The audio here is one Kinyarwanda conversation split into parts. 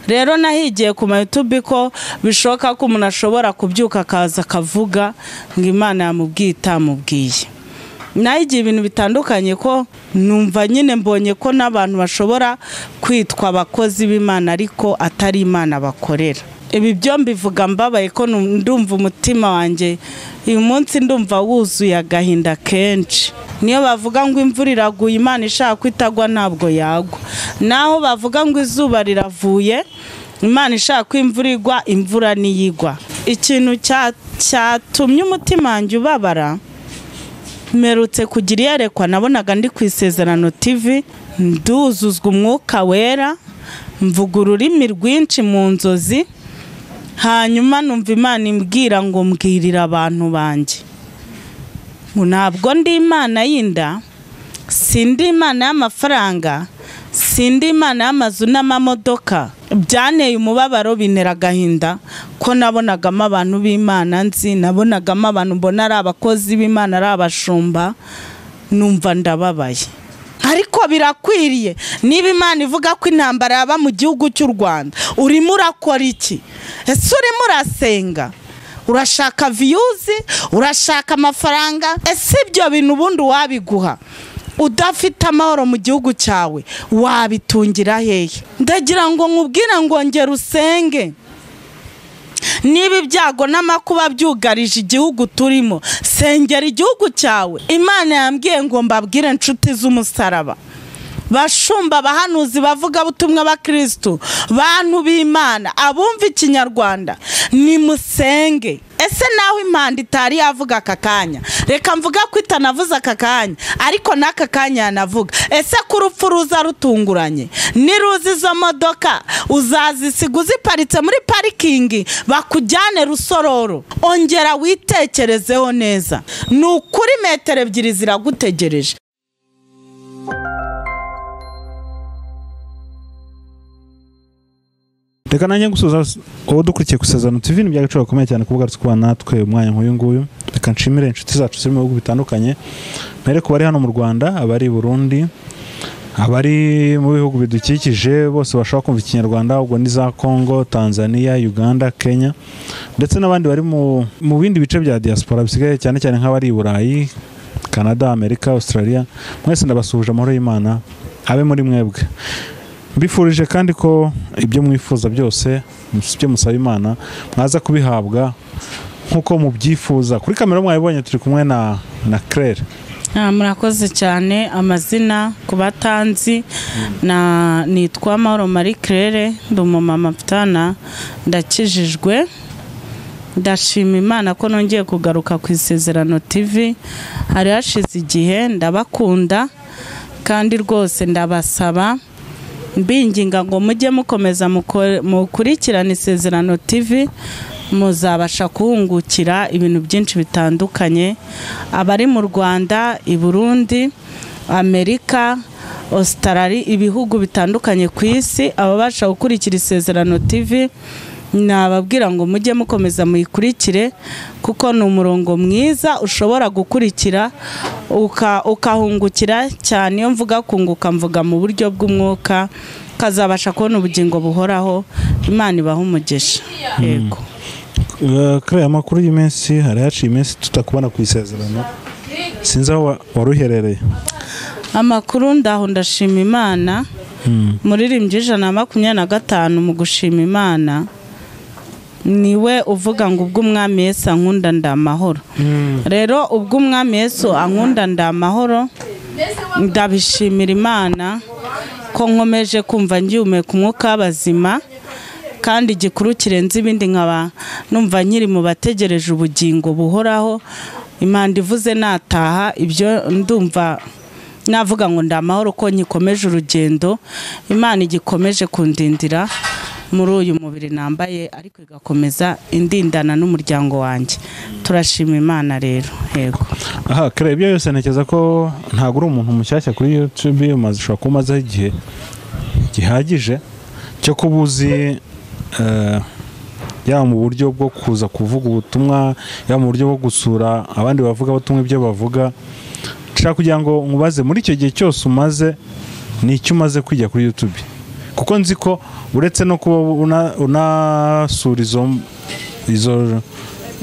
Rero nahigiye ku ma YouTube ko bishoboka ko umuntu ashobora kubyuka akaza akavuga ngo Imana yamubwiye itamubwiye. Nahigiye ibintu bitandukanye ko numva nyine mbonye ko n'abantu bashobora kwitwa abakozi b'Imana ariko atari Imana bakorera. Ibi byo mbivuga mbabaye ko ndumva umutima wanjye uyu munsi ndumva wuzuye agahinda kenshi. Niyo bavuga ngo imvura iraguye Imana ishaka ko itagwa ntabwo yagwa, naho bavuga ngo izuba riravuye Imana ishaka ko imvura igwa imvura niyigwa. Ikintu cyatumye umutima wanjye ubabara, mperutse kugira iyerekwa nabonaga ndi ku Isezerano TV, nduzuzwa umwuka wera, mvuga ururimi rwinshi mu nzozi, hanyuma numva Imana imbwira ngo mbwirira abantu banjye ngo ntabwo ndi Imana y'inda, sindi Imana y'amafaranga, sindi Imana y'amazu n'amamodoka. Byanteye umubabaro, bintera agahinda ko nabonagamo abantu b'Imana nzi, nabonagamo abantu mbona ari abakozi b'Imana, ari abashumba, numva ndababaye. Ariko birakwiriye, niba Imana ivuga ko intambara yaba mu gihugu cy'u Rwanda, urimo urakora iki? Ese urimo urasenga? Urashaka views? Urashaka amafaranga? Ese ibyo bintu ubundi wabiguha udafite amahoro mu gihugu cyawe wabitungira hehe? Ndagira ngo nkubwire ngo ngera usenge. Niba ibyago n'amakuba byugarije igihugu turimo, sengera igihugu cyawe. Imana yambwiye ngo mbabwire inshuti z'umusaraba, bashumba, abahanuzi, bavuga butumwa ba Kristo, bantu b'Imana, abumva ikinyarwanda, nimusenge. Ese naho impanda itari yavuga aka kanya, reka mvuga ko itanavuze aka kanya, ariko n'aka kanya yanavuga. Ese ko urupfu ruza rutunguranye, niruza izo modoka uzazisiga uziparitse muri parikingi bakujyane Rusororo? Ongera witekerezeho neza, ni ukuri metero ebyiri ziragutegereje. Reka nanjye gusuhuza uwo dukurikiye ku Isezerano TV, ni iby'agaciro gakomeye cyane kuba ugarutse kubana natwe umwanya nk'uyu nguyu. Reka nshimire inshuti zacu ziri mu bihugu bitandukanye, mpere ku bari hano mu Rwanda, abari i Burundi, abari mu bihugu bidukikije bose bashobora kumva ikinyarwanda, ubwo ni za Congo, Tanzania, Uganda, Kenya, ndetse n'abandi bari mu bindi bice bya diaspora bisigaye, cyane cyane nk'abari i Burayi, Canada, Amerika, Australia. Mwese ndabasuhuje, amahoro y'Imana abe muri mwebwe. Mbifurije kandi ko ibyo mwifuza byose, ibyo musaba Imana, mwaza kubihabwa nkuko mubyifuza. Kuri kamera mwabibonye turi kumwe na Claire. Murakoze cyane. Amazina ku batanzi na nitwa Mahoro Marie Claire, ndi umumama mfitana, ndakijijwe. Ndashima Imana ko nongeye kugaruka ku Isezerano TV. Hari hashize igihe, ndabakunda kandi rwose ndabasaba mbinginga ngo mujye mukomeza mukurikirana Isezerano TV, muzabasha kuhungukira ibintu byinshi bitandukanye. Abari mu Rwanda, i Burundi, Amerika, Australia, ibihugu bitandukanye ku isi, ababasha gukurikira Isezerano TV nababwira ngo mujye mukomeza muyikurikire, kuko ni umurongo mwiza ushobora gukurikira ukahungukira cyane. Iyo mvuga kunguka mvuga mu buryo bw'umwuka, ukazabasha kubona ubugingo buhoraho. Imana ibahe umugisha. Yego. Claire, amakuru y'iminsi, hari haciye iminsi tutakubona ku Isezerano, sinzi aho wari uherereye. Amakuru ndaho, ndashima Imana. Muririmbyi 125 mu gushima Imana niwe uvuga ngo ubwo umwami Yesu ankunda ndamahoro. Rero ubwo umwami Yesu ankunda ndamahoro, ndabishimira Imana ko nkomeje kumva ngihumeka umwuka w'abazima, kandi igikuru kirenze ibindi nkaba numva nkiri mu bategereje ubugingo buhoraho. Imana ivuze nataha, ibyo ndumva navuga ngo ndamahoro ko nkikomeje urugendo. Imana igikomeje kundindira muri uyu mubiri nambaye, ariko igakomeza indindana n'umuryango wanjye. Turashima Imana rero. Yego. Aha, Claire, ibyo byose ntekereza ko ntabwo uri umuntu mushyashya kuri YouTube, umaze ushobora kuba umazeho igihe gihagije cyo kuba uzi yaba mu buryo bwo kuza kuvuga ubutumwa, yaba mu buryo bwo gusura abandi bavuga ubutumwa ibyo bavuga. Nshaka kugira ngo nkubaze, muri icyo gihe cyose umaze, ni icyo umaze kwiga kuri YouTube? Kuko nzi ko Uretse no kuba unasura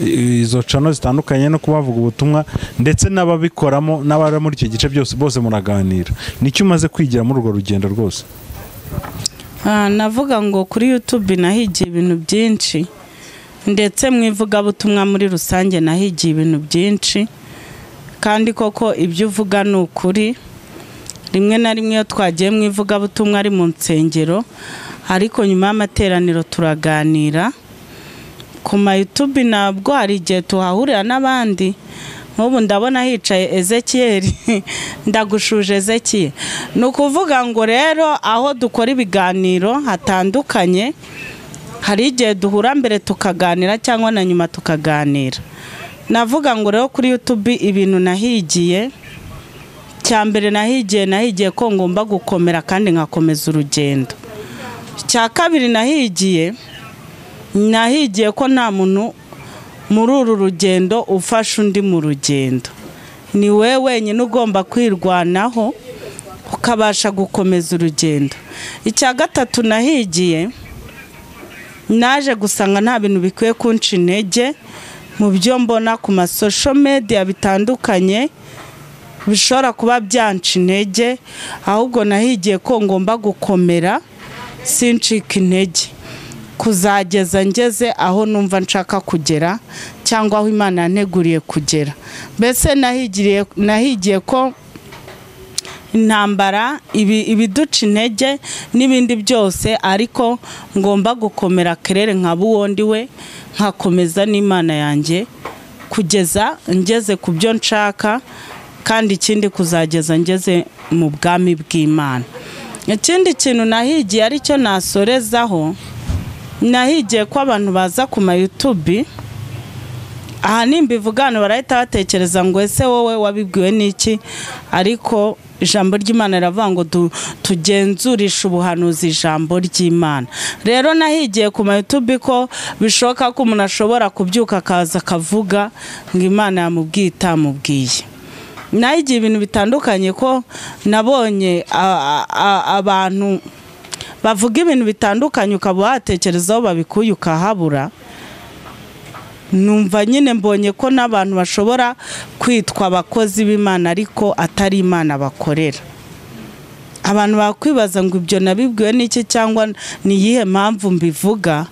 izo channel zitandukanye no kubavuga ubutumwa, ndetse n'ababikoramo n'abari muri icyo gice byose bose muraganira, nicyo umaze kwigira muri urwo rugendo rwose? Navuga ngo kuri YouTube nahigiye ibintu byinshi, ndetse mu ivugabutumwa muri rusange nahigiye ibintu byinshi, kandi koko ibyo uvuga ni ukuri. Rimwe na rimwe iyo twagiye mu ivugabutumwa ari mu nsengero, ariko nyuma y'amateraniro turaganira. Ku ma YouTube nabwo hari igihe tuhahurira n'abandi, nk'ubu ndabona hicaye Ezekiel, ndagushuje Ezekiel. Ni ukuvuga ngo rero aho dukora ibiganiro hatandukanye, hari igihe duhura mbere tukaganira cyangwa na nyuma tukaganira. Navuga ngo rero kuri YouTube ibintu nahigiye, cya mbere nahigiye ko ngomba gukomera kandi nkakomeza urugendo. Cya kabiri nahigiye ko nta muntu muri uru rugendo ufasha undi mu rugendo, ni we wenyine ugomba kwirwanaho ukabasha gukomeza urugendo. Icya gatatu nahigiye, naje gusanga nta bintu bikwiye kunca intege mu byo mbona ku ma social media bitandukanye bishobora kuba byanca intege, ahubwo nahigiye ko ngomba gukomera sincika intege kuzageza ngeze aho numva nshaka kugera cyangwa aho Imana yanteguriye kugera. Mbese nahigiye ko intambara ibiduca intege n'ibindi byose, ariko ngomba gukomera kerere nka buwondi we, nkakomeza n'Imana yanjye kugeza ngeze ku byo nshaka, kandi ikindi kuzageza ngeze mu bwami bw'Imana. Ikindi kintu nahigiye aricyo nasorezaho, nahigiye ko abantu baza ku ma YouTube, aha nimbivugana barahita batekereza ngo ese wowe wabibwiwe n'iki, ariko ijambo ry'Imana riravuga ngo tugenzurishe ubuhanuzi ijambo ry'Imana. Rero nahigiye ku ma YouTube ko bishoboka ko umuntu ashobora kubyuka akaza akavuga ngo Imana yamubwiye itamubwiye. Nahigiye ibintu bitandukanye ko nabonye abantu bavuga ibintu bitandukanye ukaba watekerezaho babikuye ukahabura. Numva nyine mbonye ko n'abantu bashobora kwitwa abakozi b'Imana ariko atari Imana bakorera. Abantu bakwibaza ngo ibyo nabibwiwe n'iki cyangwa ni iyihe mpamvu mbivuga,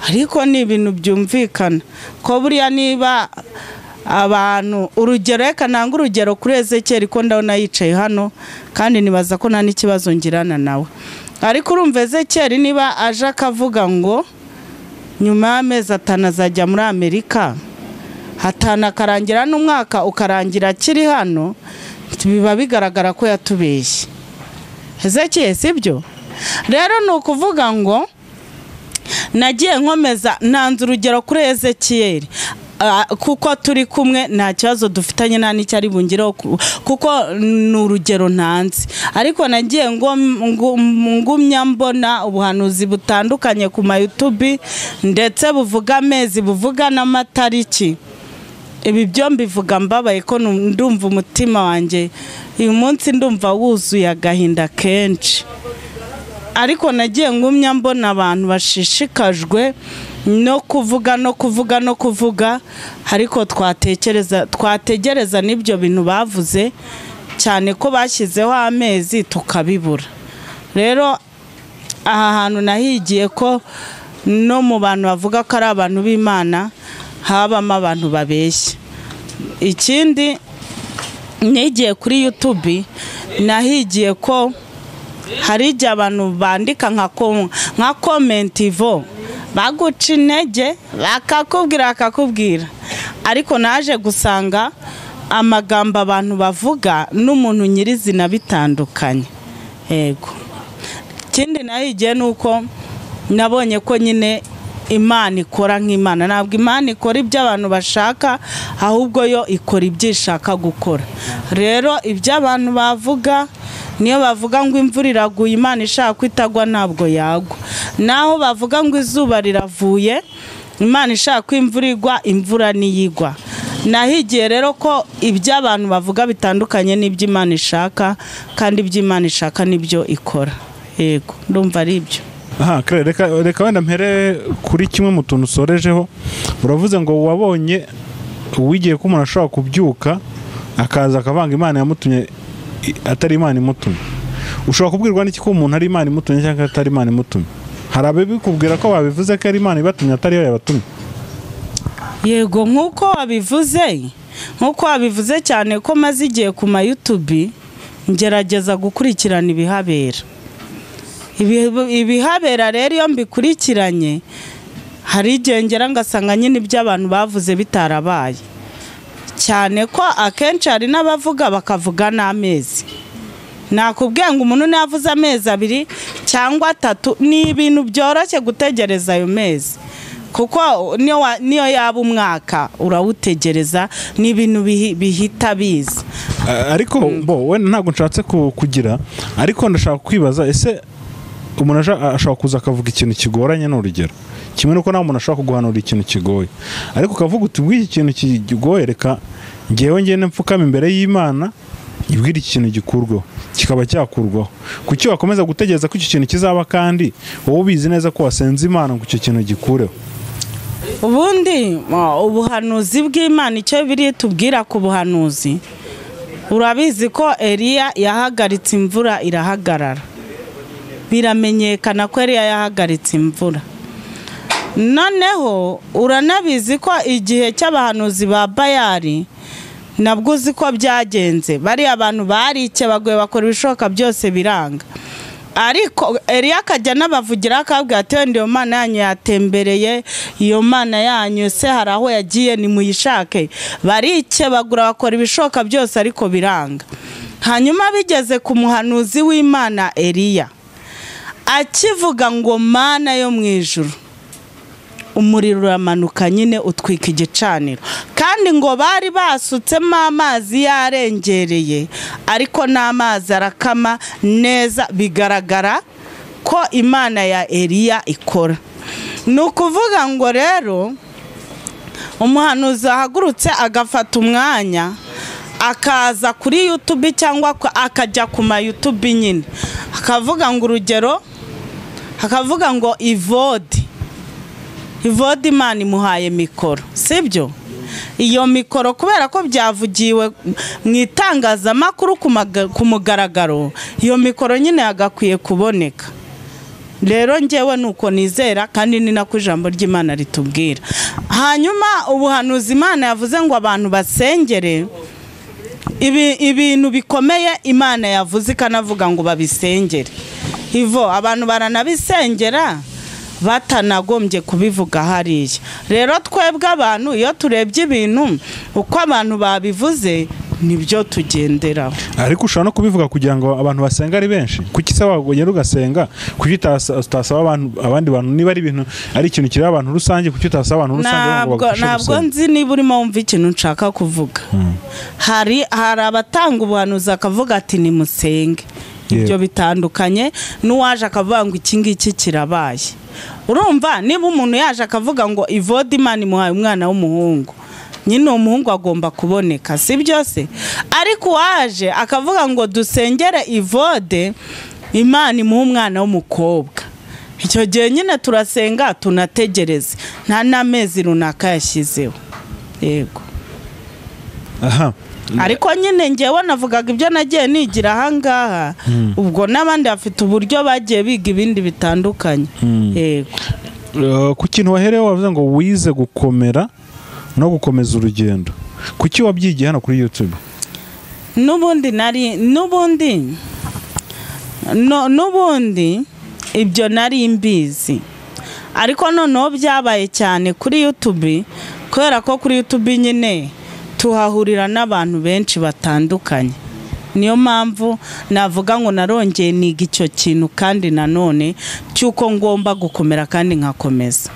ariko ni ibintu byumvikana ko buriya niba abantu, urugero reka nanga urugero kuri Ezekiel ko ndabona yicaye hano kandi nibaza ko nta n'ikibazo ngirana nawe, ariko urumva Ezekiel niba aje akavuga ngo nyuma y'amezi 5 azajya muri Amerika, 5 akarangira n'umwaka ukarangira akiri hano, biba bigaragara ko yatubeshye. Ezekiel sibyo? Rero ni ukuvuga ngo nagiye nkomeza ntanze urugero kuri Ezekiel, kuko turi kumwe nta kibazo dufitanye nta n'icyo ari bungireho kuko ni urugero ntanze, ariko nagiye ngumya mbona ubuhanuzi butandukanye ku ma YouTube, ndetse buvuga amezi buvuga n'amatariki. Ibi byo mbivuga mbabaye ko ndumva umutima wanjye uyu munsi ndumva wuzuye agahinda kenshi, ariko nagiye ngumya mbona abantu bashishikajwe no kuvuga no kuvuga no kuvuga, ariko twategereza n'ibyo bintu bavuze cyane ko bashyizeho amezi tukabibura. Rero aha hantu nahigiye ko no mu bantu bavuga ko ari abantu b'Imana habamo abantu babeshya. Ikindi nigiye kuri YouTube, nahigiye ko hari igihe abantu bandika nka comment ivo baguca intege bakakubwira, ariko naje gusanga amagambo abantu bavuga n'umuntu nyirizina bitandukanye. Yego, ikindi nahigiye nuko nabonye ko nyine Imana ikora nk'Imana. Ntabwo Imana ikora ibyo abantu bashaka, ahubwo yo ikora ibyo ishaka gukora. Rero ibyo abantu bavuga, niyo bavuga ngo imvura iraguye Imana ishaka ko itagwa ntabwo yagwa, naho bavuga ngo izuba riravuye Imana ishaka ko imvura igwa, imvura niyigwa. Nahigiye rero ko ibyo abantu bavuga bitandukanye n'ibyo Imana ishaka, kandi ibyo Imana ishaka nibyo ikora. Yego, ndumva ari ibyo. Aha, reka wenda mpere kuri kimwe mu tuntu usorejeho. Uravuze ngo wabonye uwigiye ko umuntu ashobora kubyuka akaza akavanga Imana yamutumye atari Imana imutumye. Ushobora kubwirwa n'iki ko umuntu ari Imana imutumye cyangwa atari Imana imutumye? Hari ababikubwira ko babivuze ko ari Imana ibatumye atari yo yabatumye. Yego, nk'uko wabivuze cyane ko maze igihe ku ma YouTube ngerageza gukurikirana ibihabera. Ibihabera rero iyo mbikurikiranye hari igihe ngera ngasanga nyine ibyo abantu bavuze bitarabaye, cyane ko akenshi hari n'abavuga bakavuga n'amezi. Nakubwiye ngo umuntu navuze amezi 2 cyangwa 3 ni ibintu byoroshye gutegereza ayo mezi, kuko niyo yaba umwaka urawutegereza, ni ibintu bihita biza. Ariko bo wenda ntabwo nshatse kugira, ariko ndashaka kwibaza, ese umuntu ashobora kuza akavuga ikintu kigoranye n'urugero kimwe nuko nawe umuntu ashobora kuguhanura ikintu kigoye, ariko ukavuga uti bw'iki kintu kigoye reka ngewe ngende mfukama imbere y'Imana ibwira ikintu gikurwaho, kikaba cyakurwaho. Kuki wakomeza gutegereza ko icyo kintu kizaba kandi wowe ubizi neza ko wasenze Imana ngo icyo kintu gikureho? Ubundi ubuhanuzi bw'Imana icyo biri tubwira ku buhanuzi, urabizi ko Eliya yahagaritse imvura irahagarara, biramenyekana ko Eliya yahagaritse imvura. Noneho uranabizi ko igihe cy'abahanuzi ba Bayali nabwo uzi ko byagenze, bari abantu barikebaguye bakora ibishoboka byose biranga, ariko Eliya akajya n'abavugira akabwira ati wenda iyo Mana yanyu yatembereye, iyo Mana yanyu se hari aho yagiye, nimuyishake. Barikebagura bakora ibishoboka byose ariko biranga. Hanyuma bigeze ku muhanuzi w'Imana Eliya, akivuga ngo Mana yo mu ijuru, umuriro uramanuka nyine utwika igicaniro, kandi ngo bari basutsemo amazi yarengereye, ariko n'amazi arakama neza, bigaragara ko Imana ya Eliya ikora. Ni ukuvuga ngo rero umuhanuzi ahagurutse agafata umwanya akaza kuri YouTube cyangwa akajya ku ma YouTube nyine, akavuga ngo urugero, akavuga ngo Ivodi Imana imuhaye mikoro, sibyo? Iyo mikoro kubera ko byavugiwe mu itangazamakuru ku mugaragaro, iyo mikoro nyine yagakwiye kuboneka. Rero njyewe nuko nizera, kandi ni nako ijambo ry'Imana ritubwira. Hanyuma ubuhanuzi Imana yavuze ngo abantu basengere ibintu bikomeye, Imana yavuze ikanavuga ngo babisengere. Ivo abantu baranabisengera batanagombye kubivuga hariya. Rero twebwe abantu iyo turebye ibintu uko abantu babivuze nibyo tugenderaho. Ariko ushobora no kubivuga kugira ngo abantu basenga ari benshi. Kuki se wagenda ugasenga, kuki utasaba abantu abandi bantu, niba ari ibintu ari ikintu kiri abantu rusange, kuki utasaba abantu rusange ngo bagufashe? Ntabwo nzi niba urimo wumva ikintu nshaka kuvuga. Hari abatanga ubuhanuzi akavuga ati nimusenge, ibyo bitandukanye n'uwaje akavuga ngo iki ngiki kirabaye. Urumva niba umuntu yaje akavuga ngo Ivodi Imana imuhaye umwana w'umuhungu, nyine uwo muhungu agomba kuboneka, si byose? Ariko uwaje akavuga ngo dusengere Ivode Imana imuhe umwana w'umukobwa, icyo gihe nyine turasenga tunategereze, nta n'amezi runaka yashyizeho. Yego. Aha. Ariko nyine ngewe navugaga ibyo nagiye nigira ahangaha, ubwo n'abandi bafite uburyo bagiye biga ibindi bitandukanye. Yego. Ku kintu waherewe wavuze ngo wize gukomera no gukomeza urugendo, kuki wabyigiye hano kuri YouTube? N'ubundi ibyo nari mbizi, ariko noneho byabaye cyane kuri YouTube, kubera ko kuri YouTube nyine tuhahurira n'abantu benshi batandukanye. Niyo mpamvu navuga ngo narongeye niga icyo kintu, kandi nanone cyuko ngomba gukomera kandi nkakomeza.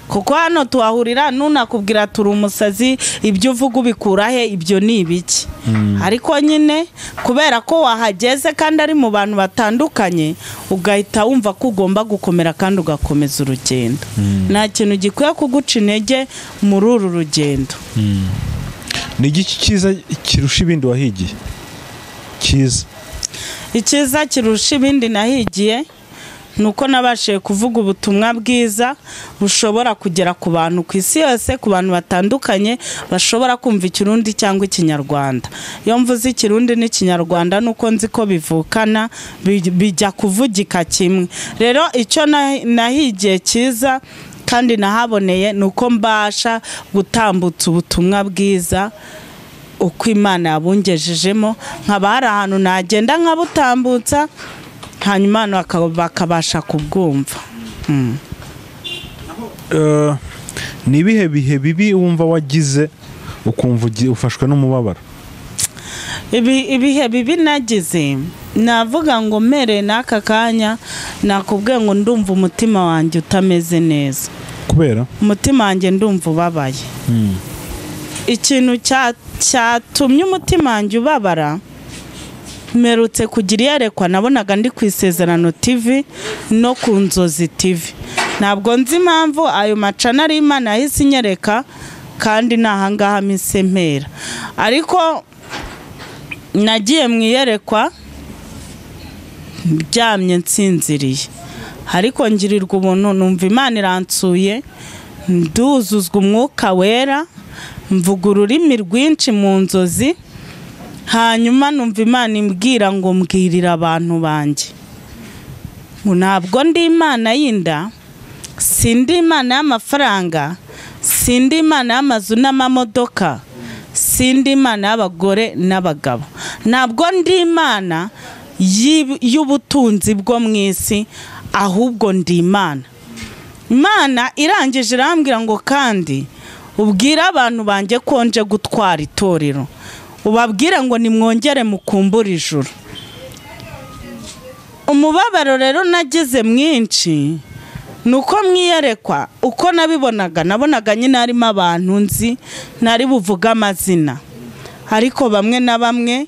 Kuko hano tuhahurira nunakubwira turi umusazi, ibyo uvuga ubikura he, ibyo ni ibiki? Ariko nyine kubera ko wahageze kandi ari mu bantu batandukanye, ugahita wumva ko ugomba gukomera kandi ugakomeza urugendo. Nta kintu gikwiye kuguca intege muri uru rugendo. Ni igiki cyiza kirusha ibindi wahigiye? Cyiza. Icyiza kirusha ibindi nahigiye Nuko nabashije kuvuga ubutumwa bwiza bushobora kugera ku bantu ku isi yose, ku bantu batandukanye bashobora kumva Ikirundi cyangwa Ikinyarwanda. Iyo mvuze Ikirundi n'Ikinyarwanda nuko nzi ko bivukana, bijya kuvugika kimwe. Rero icyo nahigiye cyiza kandi nahaboneye nuko mbasha gutambutsa ubutumwa bwiza uko Imana yabungejejemo, nkaba hari ahantu nagenda nkabutambutsa hanyuma bakabasha kubwumva. Ni ibihe bihe bibi wumva wagize ukumva ufashwe n'umubabaro? Ibihe bibi nagize, navuga ngo mere n'aka kanya nakubwiye ngo ndumva umutima wanjye utameze neza. Kubera? Umutima wanjye ndumva ubabaye. Ikintu cyatumye umutima wanjye ubabara, mperutse kugira iyerekwa nabonaga ndi ku Isezerano TV no ku Nzozi TV. Ntabwo nzi impamvu ayo macana ari Imana yahise inyereka, kandi nahangaha mpise mpera. Ariko nagiye mu iyerekwa ndyamye nsinziriye, ariko ngirirwa ubuntu numva Imana iransuye, nduzuzwa umwuka wera, mvuga ururimi rwinshi mu nzozi. Hanyuma numva Imana imbwira ngo mbwirira abantu banjye ngo ntabwo ndi Imana y'inda, sindi Imana y'amafaranga, sindi Imana y'amazu n'amamodoka, sindi Imana y'abagore n'abagabo, ntabwo ndi Imana y'ubutunzi bwo mu isi, ahubwo ndi Imana. Imana irangije irambwira ngo kandi ubwire abantu banjye ko nje gutwara itorero, ubabwire ngo nimwongere mukumbure ijuru. Umubabaro rero nagize mwinshi nuko mwiyerekwa uko nabibonaga, nabonaga nyine harimo abantu nzi nari buvuga amazina, ariko bamwe na bamwe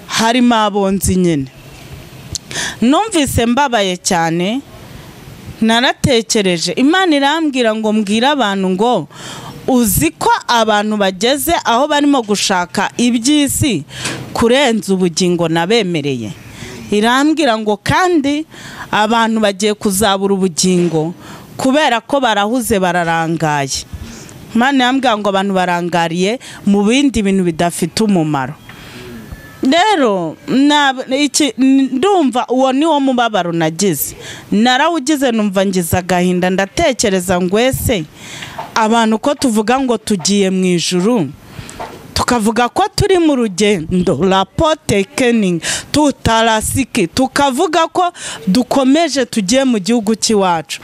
harimo abonzi nyine. Numvise mbabaye cyane, naratekereje. Imana irambwira ngo mbwire abantu ngo uzi ko abantu bageze aho barimo gushaka iby'isi kurenza ubugingo nabemereye. Irambwira ngo kandi abantu bagiye kuzabura ubugingo kubera ko barahuze bararangaye. Imana yambwira ngo abantu barangariye mu bindi bintu bidafite umumaro. Rero ndumva uwo ni wo mubabaro nagize, narawugize numva ngize agahinda, ndatekereza ngo ese abantu ko tuvuga ngo tugiye mu ijuru, tukavuga ko turi mu rugendo rapote kening tutarasike, tukavuga ko dukomeje tugiye mu gihugu cy'iwacu,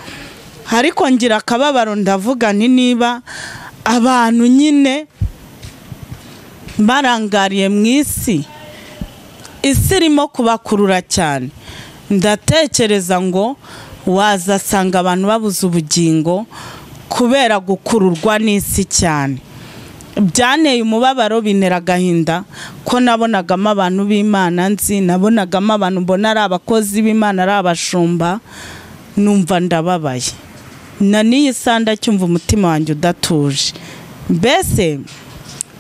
ariko ngira akababaro ndavuga nti niba abantu nyine barangariye mu isi, isi irimo kubakurura cyane, ndatekereza ngo wazasanga abantu babuze ubugingo kubera gukururwa n'isi cyane. Byaneye umubabaro, bintera agahinda ko nabonagamo abantu b'Imana nzi, nabonagamo abantu mbona ari abakozi b'Imana, ari abashumba, numva ndababaye. Na n'iyi sanda cyumva umutima wanjye udatuje. Mbese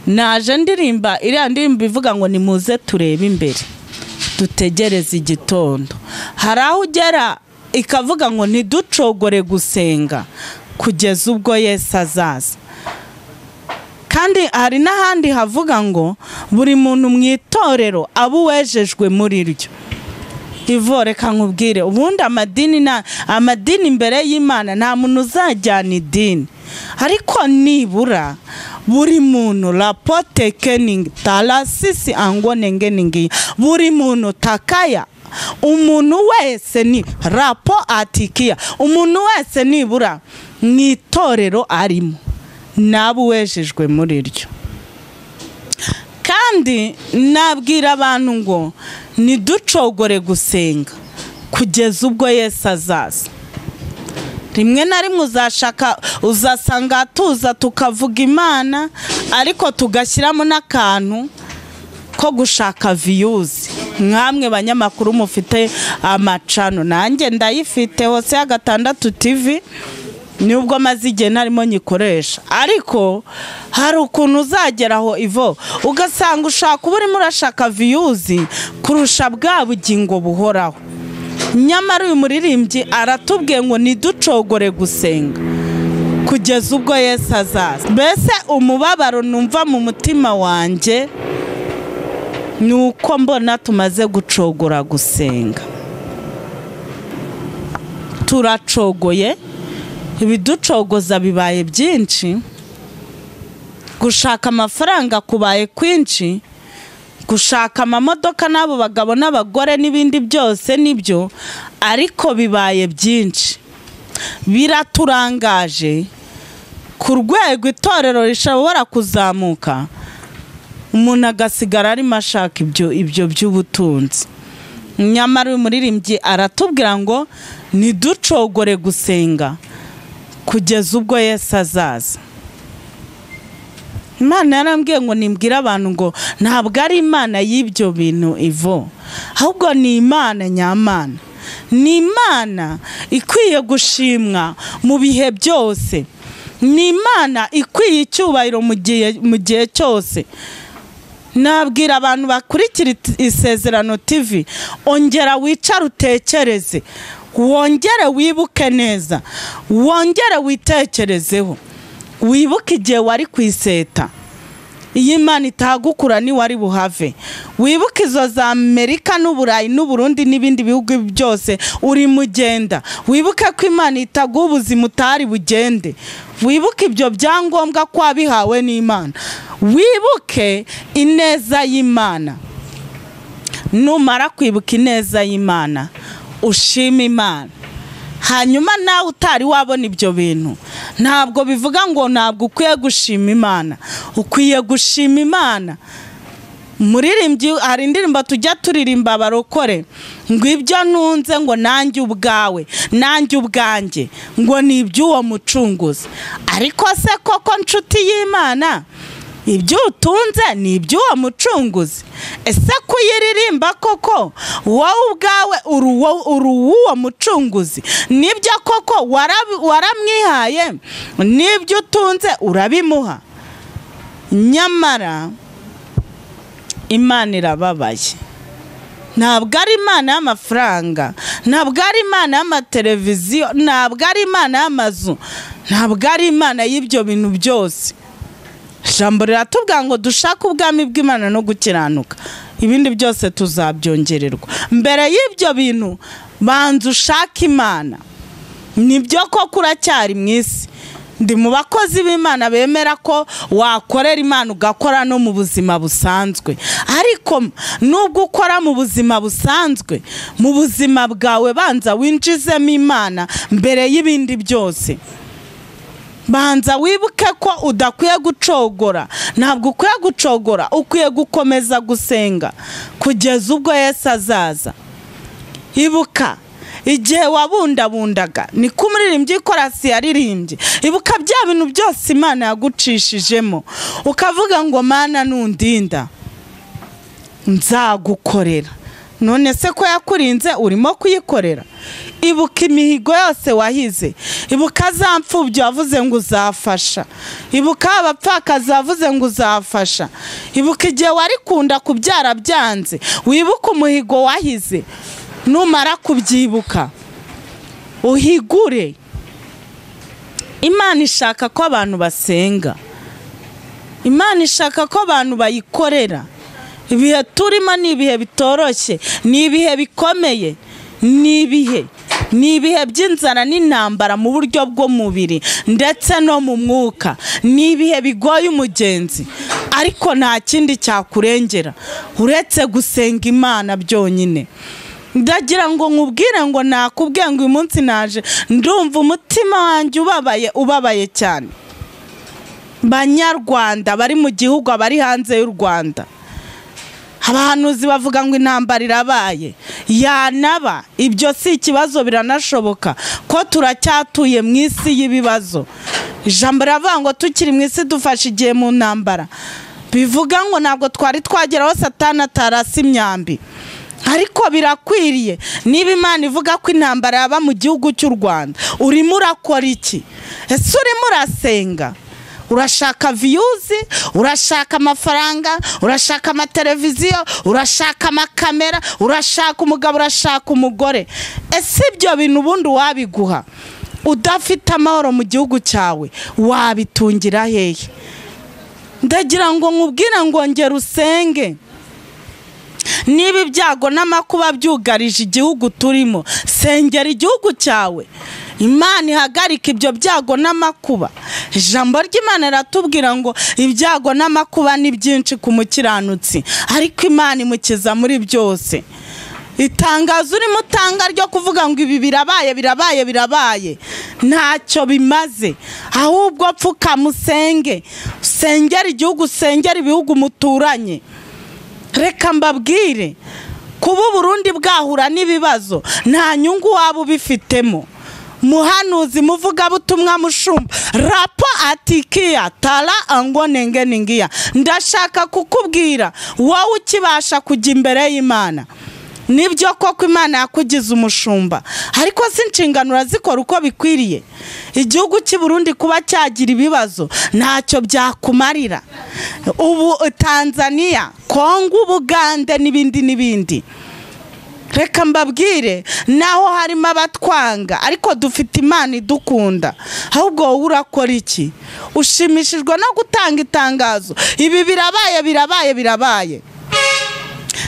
naje ndirimba iriya ndirimbo ivuga ngo nimuze turebe imbere dutegereze igitondo. Hari aho ugera ikavuga ngo ntiducogore gusenga kugeza ubwo Yesu azaza. Kandi hari n'ahandi havuga ngo buri muntu mu itorero abo uwejejwe muri ryo. Ivo reka nkubwire, ubundi amadini na amadini imbere y'Imana nta muntu uzajyana idini, ariko nibura buri muntu rapote kening talasisi angonengeningi, buri muntu takaya, umuntu wese ni rapo atikia, umuntu wese nibura mu itorero arimo nabo uwejejwe muri ryo. Kandi nabwira abantu ngo ntiducogore gusenga kugeza ubwo Yesu azaza. Rimwe na rimwe uzashaka uzasanga tuza tukavuga Imana, ariko tugashyiramo n'akantu ko gushaka views. Mwamwe banyamakuru mufite amacano, nanjye ndayifite hose ya 6 TV, nubwo maze igihe ntarimo nyikoresha, ariko hari ukuntu uzageraho Ivo ugasanga ushaka uba urimo urashaka views kurusha bwa bugingo buhoraho. Nyamara uyu muririmbyi aratubwiye ngo ntiducogore gusenga kugeza ubwo Yesu azaza. Mbese umubabaro numva mu mutima wanjye ni uko mbona tumaze gucogora gusenga. Turacogoye, ibiducogoza bibaye byinshi, gushaka amafaranga kubaye kwinshi, gushaka amamodoka n'abo bagabo n'abagore n'ibindi byose nibyo, ariko bibaye byinshi, biraturangaje ku rwego itorero rishobora kuzamuka, umuntu agasigara arimo ashaka ibyo by'ubutunzi. Nyamara uyu muririmbyi aratubwira ngo ntiducogore gusenga kugeza ubwo Yesu azaza. Imana yarambwiye ngo nimbwire abantu ngo ntabwo ari Imana y'ibyo bintu ivo, ahubwo ni Imana nyamana, ni Imana ikwiye gushimwa mu bihe byose, ni Imana ikwiye icyubahiro mu gihe cyose. Nabwira abantu bakurikira Isezerano TV, ongera wicare utekereze, wongere wibuke neza, wongere witekerezeho, wibuke igihe wari ku iseta, iyi Imana itagukura ni wari buhave, wibuke izo za Amerika n'Uburayi n'Uburundi n'ibindi bihugu byose uri mugenda, wibuke ko Imana itaguha ubuzima utari bugende, wibuke ibyo byangombwa ko wabihawe n'Imana, wibuke ineza y'Imana. Numara kwibuka ineza y'Imana, ushima Imana. Hanyuma nawe utari wabona ibyo bintu, ntabwo bivuga ngo ntabwo ukwiye gushima Imana, ukwiye gushima Imana. Muririmbyi hari indirimbo tujya turirimba abarokore ngo ibyo ntunze ngo nanjye ubwawe, nanjye ubwanjye, ngo ni iby'uwo mucunguzi. Ariko se koko nshuti y'Imana, ibyo utunze ni iby'uwo mucunguzi? Ese kuyiririmba koko wowe ubwawe uri uwo mucunguzi? Nibyo koko waramwihaye, nibyo utunze urabimuha? Nyamara Imana irababaye. Ntabwo ari Imana y'amafaranga, ntabwo ari Imana y'amateleviziyo, ntabwo ari Imana y'amazu, ntabwo ari Imana y'ibyo bintu byose. Ijambo riratubwira ngo dushake ubwami bw'Imana no gukiranuka, ibindi byose tuzabyongererwa. Mbere y'ibyo bintu banza ushake Imana. Nibyo koko uracyari mu isi. Ndi mu bakozi b'Imana bemera ko wakorera Imana ugakora no mu buzima busanzwe, ariko nubwo ukora mu buzima busanzwe, mu buzima bwawe banza winjizemo Imana mbere y'ibindi byose. Banza wibuke ko udakwiye gucogora, ntabwo ukwiye gucogora, ukwiye gukomeza gusenga kugeza ubwo Yesu azaza. Ibuka igihe wabundabundaga, niko umuririmbyi w'ikorasi yaririmbye, ibuka bya bintu byose Imana yagucishijemo, ukavuga ngo Mana nundinda nzagukorera. None se ko yakurinze urimo kuyikorera? Ibuka imihigo yose wahize, ibuka za mfubyi wavuze ngo uzafasha, ibuka abapfakazi wavuze ngo uzafasha, ibuka igihe warikunda kubyara byanze, wibuka umuhigo wahize. Numara kubyibuka uhigure. Imana ishaka ko abantu basenga, Imana ishaka ko abantu bayikorera. Ibihe turimo ni ibihe bitoroshye, ni ibihe bikomeye, ni ibihe by'inzara n'intambara mu buryo bw'umubiri ndetse no mu mwuka, ni ibihe bigoye umugenzi, ariko nta kindi cyakurengera uretse gusenga Imana byonyine. Ndagira ngo nkubwire ngo nakubwiye ngo uyu munsi naje ndumva umutima wanjye ubabaye, ubabaye cyane. Banyarwanda bari mu gihugu, abari hanze y'u Rwanda, abahanuzi bavuga ngo intambara irabaye, yanaba ibyo si ikibazo, biranashoboka ko turacyatuye mu isi y'ibibazo. Ijambo riravuga ngo tukiri mu isi dufashe igihe mu ntambara, bivuga ngo ntabwo twari twageraho Satani atarasa imyambi, ariko birakwiriye. Niba Imana ivuga ko intambara yaba mu gihugu cy'u Rwanda, urimo urakora iki? Ese urimo urasenga? Urashaka views, urashaka amafaranga, urashaka amateleviziyo, urashaka amakamera, urashaka umugabo, urashaka umugore. Ese ibyo bintu ubundi wabiguha udafite amahoro mu gihugu cyawe wabitungira hehe? Ndagira ngo nkubwire ngo ngera usenge. Niba ibyago n'amakuba byugarije igihugu turimo, sengera igihugu cyawe, Imana ihagarika ibyo byago n'amakuba. Ijambo ry'Imana riratubwira ngo ibyago n'amakuba ni byinshi ku mukiranutsi, ariko Imana imukiza muri byose. Itangazo urimo utanga ryo kuvuga ngo ibi birabaye birabaye birabaye, ntacyo bimaze. Ahubwo pfukama usenge, usengere igihugu, usengere ibihugu muturanye. Reka mbabwire, kuba Burundi bwahura n'ibibazo nta nyungu waba ubifitemo. Muhanuzi, muvugabutumwa, mushumba, rapo atikia tara ango nenge ningia, ndashaka kukubwira wowe ukibasha kujya imbere y'Imana. Nibyo koko Imana yakugize umushumba, ariko si inshingano urazikora uko bikwiriye. Igihugu cy'i Burundi kuba cyagira ibibazo ntacyo byakumarira. Ubu Tanzania, Kongo, Bugande n'ibindi n'ibindi. Reka mbabwire, naho harimo abatwanga, ariko dufite Imana idukunda. Ahubwo wowe urakora iki? Ushimishijwe no gutanga itangazo, ibi birabaye birabaye birabaye.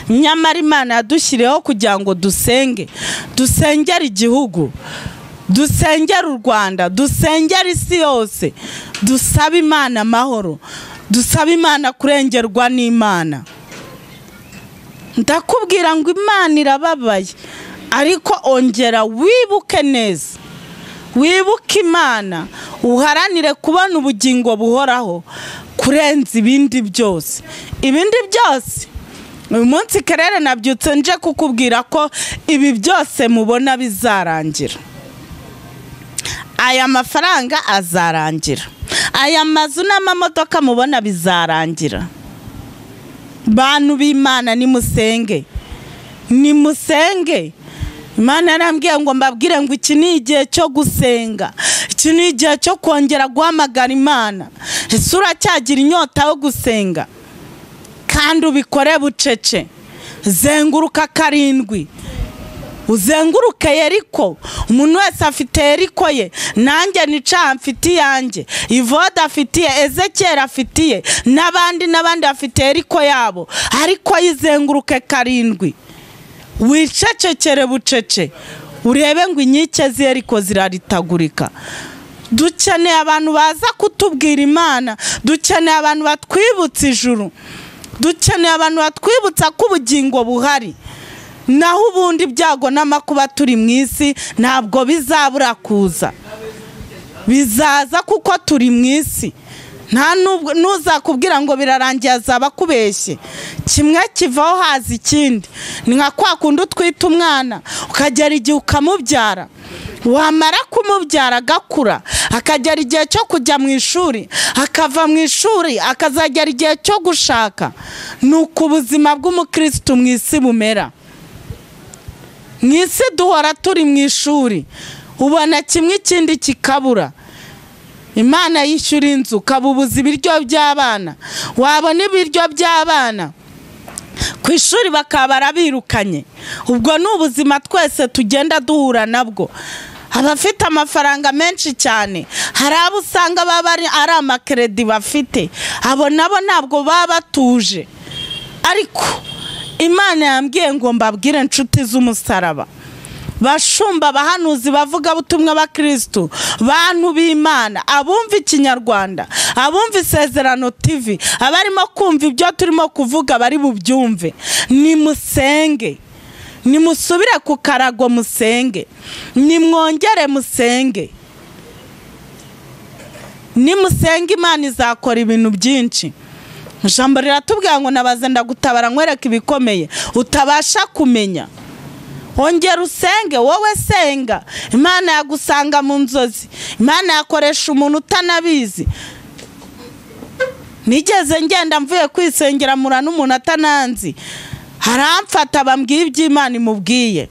Nyamara Imana yadushyiriyeho kugira ngo dusenge, dusengere igihugu, dusengere u Rwanda, dusengere isi yose, dusabe Imana amahoro, dusabe Imana kurengerwa n'Imana. Ndakubwira ngo Imana irababaye, ariko ongera wibuke neza, wibuke Imana, uharanire kubona ubugingo buhoraho kurenza ibindi byose. Ibindi byose uyu munsi kerere nabyutse nje kukubwira ko ibi byose mubona bizarangira. Aya mafaranga azarangira, aya mazu n'amamodoka mubona bizarangira. Bantu b'Imana nimusenge, nimusenge. Imana yarambwiye ngo mbabwire ngo iki ni igihe cyo gusenga, iki ni igihe cyo kongera guhamagara Imana. Ese uracyagira inyota yo gusenga? Kandi ubikore bucece. Zenguruka 7, uzenguruke Yeriko. Umuntu wese afite Yeriko ye. Nanjye nica mfite iyanjye, Ivoda afitiye, Ezekiel afitiye, n'abandi n'abandi afite Yeriko yabo. Ariko yizenguruke 7, wicecekere bucece, urebe ngo inkike z'Yeriko ziraritagurika. Dukeneye abantu baza kutubwira Imana, dukeneye abantu batwibutsa ijuru, dukeneye abantu batwibutsa ko ubugingo buhari. Naho ubundi ibyago n'amakuba turi mu isi ntabwo bizabura kuza, bizaza kuko turi mu isi. Nta nuzakubwira ngo birarangiye azaba akubeshye. Kimwe kivaho haza ikindi. Ni nka kwa kundi utwita umwana ukagera igihe ukamubyara, wamara kumubyara agakura, akagera igihe cyo kujya mu ishuri, akava mu ishuri akazagera igihe cyo gushaka. Nuko ubuzima bw'umukristo mu isi bumera. Mu isi duhora turi mu ishuri, ubona kimwe ikindi kikabura. Imana yishyura inzu ukabubuza ibiryo by'abana, wabona ibiryo by'abana ku ishuri bakaba barabirukanye. Ubwo ni ubuzima twese tugenda duhura nabwo. Abafite amafaranga menshi cyane, hari abo usanga baba ari amakredi bafite, abo nabo ntabwo baba batuje. Ariko Imana yambwiye ngo mbabwire inshuti z'umusaraba, bashumba, abahanuzi, bavuga butumwa ba Kristo, bantu b'Imana, abumva ikinyarwanda, abumva Isezerano TV, abarimo kumva ibyo turimo kuvuga bari bubyumve, nimusenge, nimusubire ku karago musenge, nimwongere musenge. Nimusenge Imana izakora ibintu byinshi. Ijambo riratubwira ngo nabaze ndagutabara nkwereka ibikomeye utabasha kumenya. Ongera usenge, wowe senga. Imana yagusanga mu nzozi, Imana yakoresha umuntu utanabizi. Nigeze ngenda mvuye kwisengera mura n'umuntu atananzi, haramfata bambwiye iby'Imana imubwiye.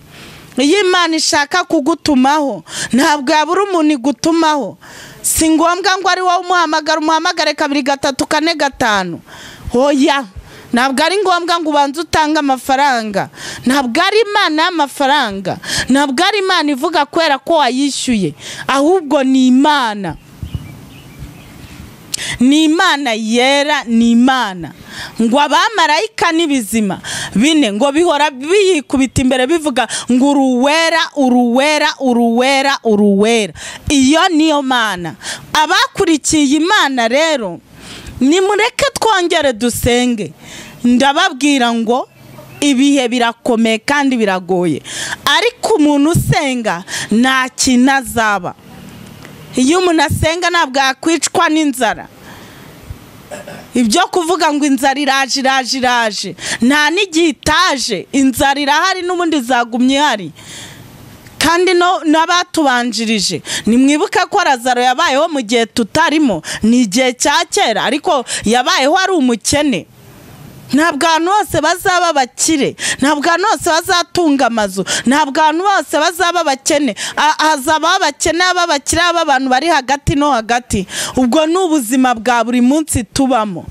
Iyo Imana ishaka kugutumaho ntabwo yabura umuntu igutumaho. Si ngombwa ngo ari wowe umuhamagara, umuhamagare 2 3 4 5. Oya, ntabwo ari ngombwa ngo ubanze utange amafaranga. Ntabwo ari Imana y'amafaranga, ntabwo ari Imana ivuga kwera ko wayishyuye, ahubwo ni Imana. Ni Imana yera, ni Imana. Ngo abamarayika n'ibizima bine ngo bihora biyikubita imbere bivuga ngo uruwera, uruwera, uruwera, uruwera. Iyo niyo Mana. Abakurikiye Imana rero nimureke twongere dusenge. Ndababwira ngo ibihe birakomeye kandi biragoye, ariko umuntu usenga nta kintu azaba. Iyo umuntu asenga ntabwo yakwicwa n'inzara. Ibyo kuvuga ngo inzara iraje iraje iraje, nta n'igihe itaje. Inzara irahari n'ubundi izagumye ihari. Kandi n'abatubanjirije nimwibuke ko Lazaro yabayeho mu gihe tutarimo, ni igihe cya kera, ariko yabayeho ari umukene. Ntabwo abantu bose bazaba abakire, ntabwo abantu bose bazatunga amazu, ntabwo abantu bose bazaba abakene. Hazaba abakene, ab'abakire, ab'abantu bari hagati no hagati. Ubwo ni ubuzima bwa buri munsi tubamo.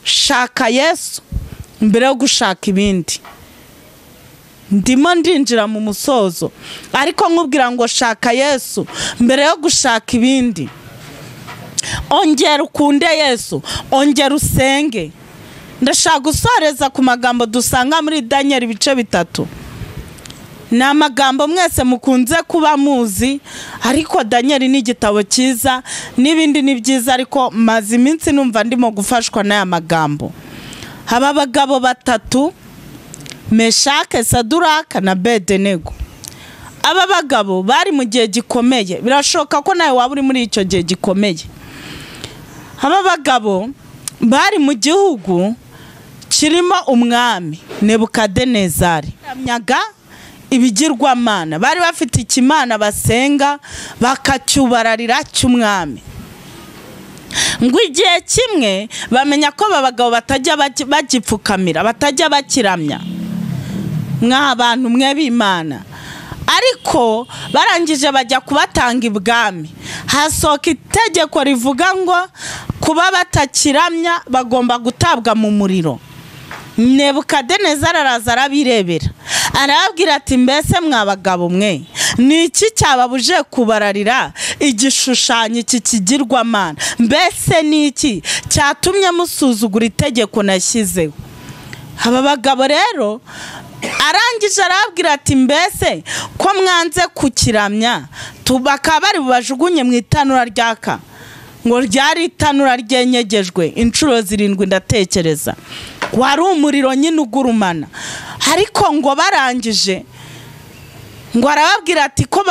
Shaka Yesu mbere yo gushaka ibindi. Ndimo ndinjira mu musozo, ariko nkubwira ngo shaka Yesu mbere yo gushaka ibindi. Ongera ukunde Yesu, ongera usenge. Ndashaka gusoreza ku magambo dusanga muri Daniel ibice 3. Ni amagambo mwese mukunze kuba muzi, ariko Daniel ni igitabo cyiza n'ibindi ni byiza, ariko maze iminsi numva ndimo gufashwa n'aya magambo. Haba abagabo 3, Meshake, Saduraka na Bedenego. Aba bagabo bari mu gihe gikomeye, birashoboka ko nawe waba uri muri icyo gihe gikomeye. Aba bagabo bari mu gihugu kirimo umwami Nebukadenezari, baramyaga ibigirwamana, bari bafite ikimana basenga bakacyubararira cy'umwami. Ngo igihe kimwe bamenya ko aba bagabo batajya bagipfukamira, batajya bakiramya, mw'abantu mwe b'Imana. Ariko barangije bajya kubatanga ibwami, hasohoka itegeko rivuga ngo kuba batakiramya bagomba gutabwa mu muriro. Nebukadenezari araza arabirebera, arababwira ati mbese mwa bagabo mwe, ni iki cyababuje kubararira igishushanyo iki kigirwamana? Mbese ni iki cyatumye musuzugura itegeko nashyizeho? Aba bagabo rero arangije arababwira ati mbese ko mwanze kukiramya, bakaba bari bubajugunye mu itanura ryaka. Ngo ryari itanura ryenyegejwe inshuro 7 ndatekereza, wari umuriro nyine ugurumana. Ariko ngo barangije ngo arababwira ati ko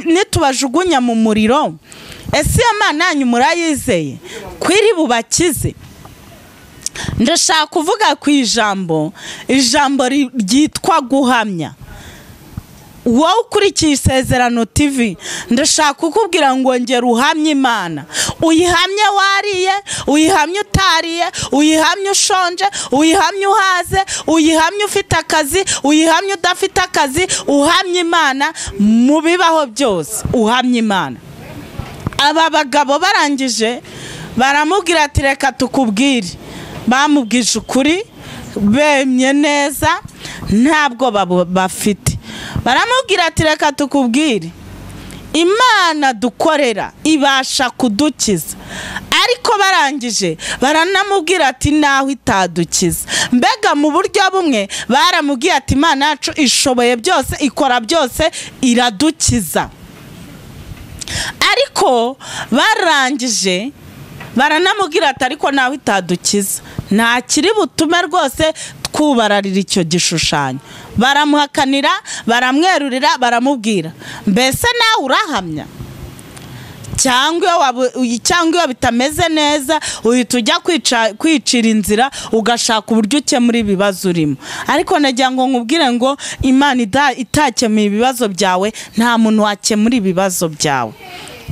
nitubajugunya mu muriro, ese iyo Mana yanyu murayizeye ko iri bubakize? Ndashaka kuvuga ku ijambo, ijambo ryitwa guhamya. Wowe ukurikiye Isezerano TV, ndashaka kukubwira ngo ngera uhamye Imana. Uyihamye wariye, uyihamye utariye, uyihamye ushonje, uyihamye uhaze, uyihamye ufite akazi, uyihamye udafite akazi, uhamye Imana mu bibaho byose, uhamye Imana. Aba bagabo barangije baramubwira ati reka tukubwire. Bamubwije ukuri, bemye neza, ntabwo bafite. Baramubwira ati reka tukubwire, Imana dukorera ibasha kudukiza. Ariko barangije baranamubwira ati naho itadukiza. Mbega mu buryo bumwe baramubwiye ati Imana yacu ishoboye byose, ikora byose, iradukiza. Ariko barangije baranamubwira ati ariko nawe itadukiza, nta kiri butume rwose twubararira icyo gishushanyo. Baramuhakanira, baramwerurira, baramubwira mbese nawe urahamya? Cyangwa iyo bitameze neza uhita ujya kwicira inzira, ugashaka uburyo ukemura ibibazo urimo. Ariko nagira ngo nkubwire ngo Imana itakemuye ibibazo byawe, nta muntu wakemura ibibazo byawe.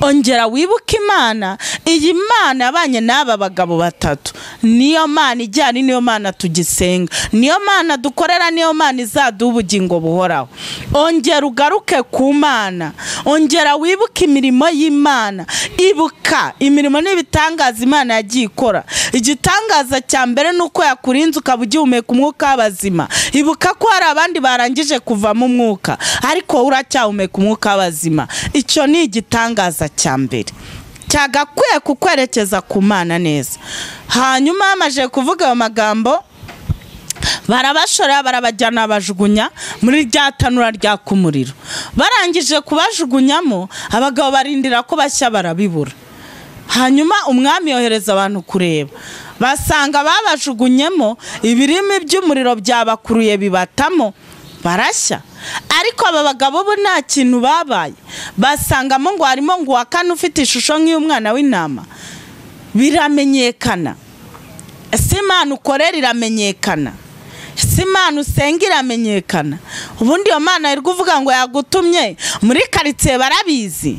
Ongera wibuke Imana Iyi Mana yabanye n'aba bagabo batatu niyo Mana ijyana, niyo Mana tugisenga, niyo Mana dukorera, niyo Mana izaduha ubugingo buhoraho. Ongera ugaruke ku Mana, ongera wibuke imirimo y'Imana. Ibuka imirimo n'ibitangaza Imana yagiye ikora. Igitangaza cya mbere ni uko yakurinze ukaba ugihumeka umwuka w'abazima. Ibuka ko hari abandi barangije kuvamo umwuka, ariko uracyahumeka umwuka w'abazima. Icyo ni igitangaza cya mbere cyagakwiye kukwerekeza ku Mana neza. Hanyuma bamaze kuvuga ayo magambo, barabashora barabajyana bajugunya muri rya tanura ryaka umuriro. Barangije kubajugunyamo, abagabo barindira ko bashya barabibura. Hanyuma umwami yohereza abantu kureba, basanga babajugunyemo ibirimi by'umuriro byabakuruye bibatamo barashya. Ariko aba bagabo bo nta kintu babaye, basangamo ngo harimo ngo uwa kane ufite ishusho nk'iy'umwana w'intama. Biramenyekana. Ese Imana ukorera iramenyekana? Ese Imana usenga iramenyekana? Ubundi iyo Mana iri kuvuga ngo yagutumye muri karitsiye barabizi,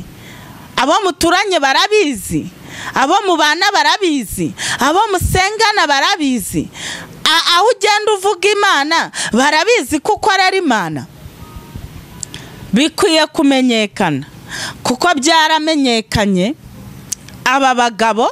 abo muturanye barabizi, abo mubana barabizi, abo musengana barabizi, aho ugenda uvuga Imana barabizi kuko ari Imana. Bikwiye kumenyekana, kuko byaramenyekanye. Aba bagabo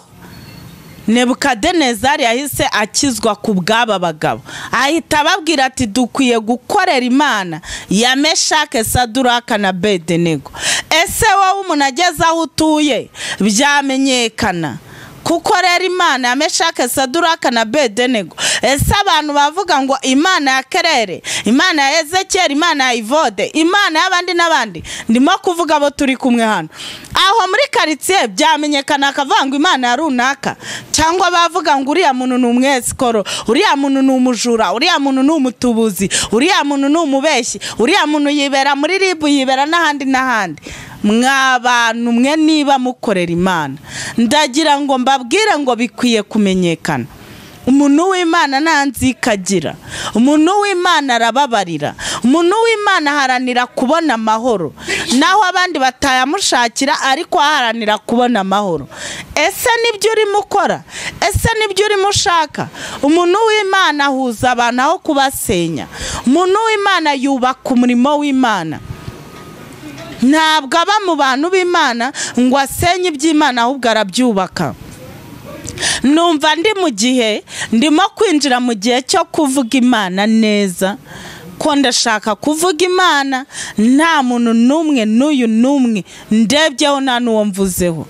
Nebukadinezari yahise akizwa ku bw'aba bagabo, ahita ababwira ati dukwiye gukorera Imana ya Meshake, Saduraka na Abedenego. Ese wowe umuntu ageze aho utuye byamenyekana kuko rero Imana ya Meshake, Saduraka na Abedenego? Ese abantu bavuga ngo Imana ya Kerere, Imana ya Ezekiel, Imana ya Ivode, Imana y'abandi n'abandi, ndimo kuvuga abo turi kumwe hano aho muri karitsiye, byamenyekana akavuga ngo Imana ya runaka, cyangwa bavuga ngo uriya muntu ni umwesikoro, uriya muntu ni umujura, uriya muntu ni umutubuzi, uriya muntu ni umubeshyi, uriya muntu yibera muri ribu, yibera n'ahandi n'ahandi. Mwabantu mwe niba mukorera Imana, ndagira ngo mbabwire ngo bikwiye kumenyekana. Umuntu w'Imana nta nzikagira, umuntu w'Imana arababarira, umuntu w'Imana aharanira kubona amahoro, naho abandi batayamushakira ariko aharanira kubona amahoro. Ese nibyo urimo ukora? Ese nibyo urimo ushaka? Umuntu w'Imana ahuza abantu aho kubasenya. Umuntu w'Imana yubaka umurimo w'Imana. Ntabwo aba mu bantu b'Imana ngo asenye iby'Imana, ahubwo arabyubaka. Numva ndi mu gihe ndimo kwinjira mu gihe cyo kuvuga Imana neza, ko ndashaka kuvuga Imana nta muntu n'umwe n'uyu n'umwe ndebyeho, nta n'uwo mvuzeho.